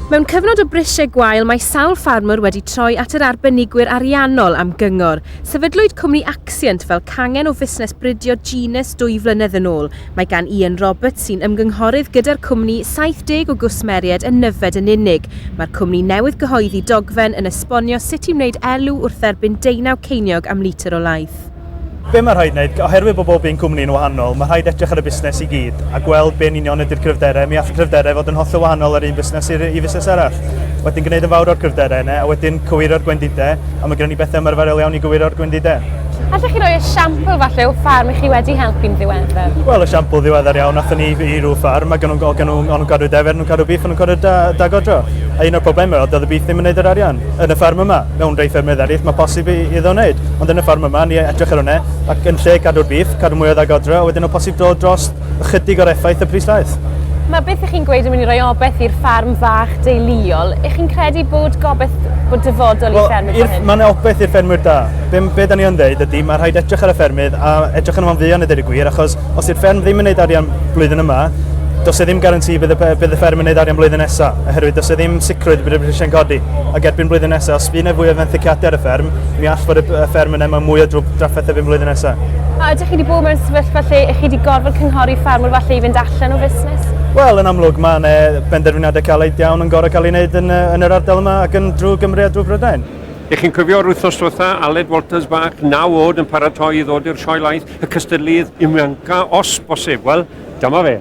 Mewn cyfnod o brisiau gwael, mae sawl ffarmwr wedi troi at yr arbenigwyr ariannol am gyngor. Sefydlwyd cwmni Axiant fel cangen o fusnes bridio Genus dwy flynedd yn ôl. Mae gan Ian Roberts, sy'n ymgynghorydd gyda'r cwmni, 70 o gwsmeriaid yn Nyfed yn unig. Mae'r cwmni newydd gyhoeddi dogfen yn esbonio sut i wneud elw wrth dderbyn deunaw ceiniog am litr o laeth. Be mae rhaid wneud, oherwydd bod bob un cwmni yn wahanol, mae rhaid edrych ar y busnes i gyd a gweld be'n union ydy'r cryfderau. Mi all y cryfderau fod yn hollol wahanol ar un busnes i, i fusnes arall. Wedyn gwneud yn fawr o'r cryfderau yna, a wedyn cywiro'r gwendidau, a mae gennym ni bethau ymarferol iawn i gywiro'r gwendidau. Allech chi roi esiampl falle o ffarm i chi wedi helpu'n ddiweddar? Wel, esiampl ddiweddar iawn, athon ni i ryw ffarm, ac o'n nhw'n nhw cadw defaid, o'n nhw'n cadw beef, o'n nhw'n cadw da, da godro. A un o'r problemau oedd, doedd y beef ddim yn gwneud yr arian yn y ffarm yma. Mewn rhai ffermydd eraill, mae posib iddo wneud. Ond yn y ffarm yma, ni edrych ar hwnna, ac yn lle cadw'r beef, cadw mwy o dda godro, a wedyn o posib dod dros ychydig o'r effaith y pris llaeth. Mae beth ych chi'n gweud yn mynd i roi obaith i'r ffarm fach deuluol. Ych chi'n credu bod gobaith bod dyfodol i ffermydd fel hyn? Mae yna obaith i'r ffermwyr da. Be, be da ni yn dweud ydy, mae rhaid edrych ar y ffermydd a edrych arno fo'n fuan a dweud y gwir, achos os yw'r fferm ddim yn gwneud arian blwyddyn yma, does e ddim garanti bydd y, bydd y fferm yn gwneud arian blwyddyn nesaf, oherwydd does e ddim sicrwydd bydd y prisiau'n codi. Ac erbyn blwyddyn nesaf, os fydd yna fwy o fenthyciadau ar y fferm, mi all fod y fferm yna mewn mwy o drafferth erbyn blwyddyn nesaf. A ydych chi wedi bod mewn sefyllfa lle ych chi wedi gorfod cynghori ffarmwr falle i fynd allan o fusnes? Wel, yn amlwg, mae yna benderfyniadau caled iawn yn gorfod cael ei wneud yn, yn yr ardal yma ac yn drwy Gymru a drwy Brydain. Ych chi'n cofio'r wythnos diwetha, Aled Walters bach, naw oed yn paratoi i ddod i'r sioe laeth, y cystadleuydd ifanca os bosib. Wel, dyma fe.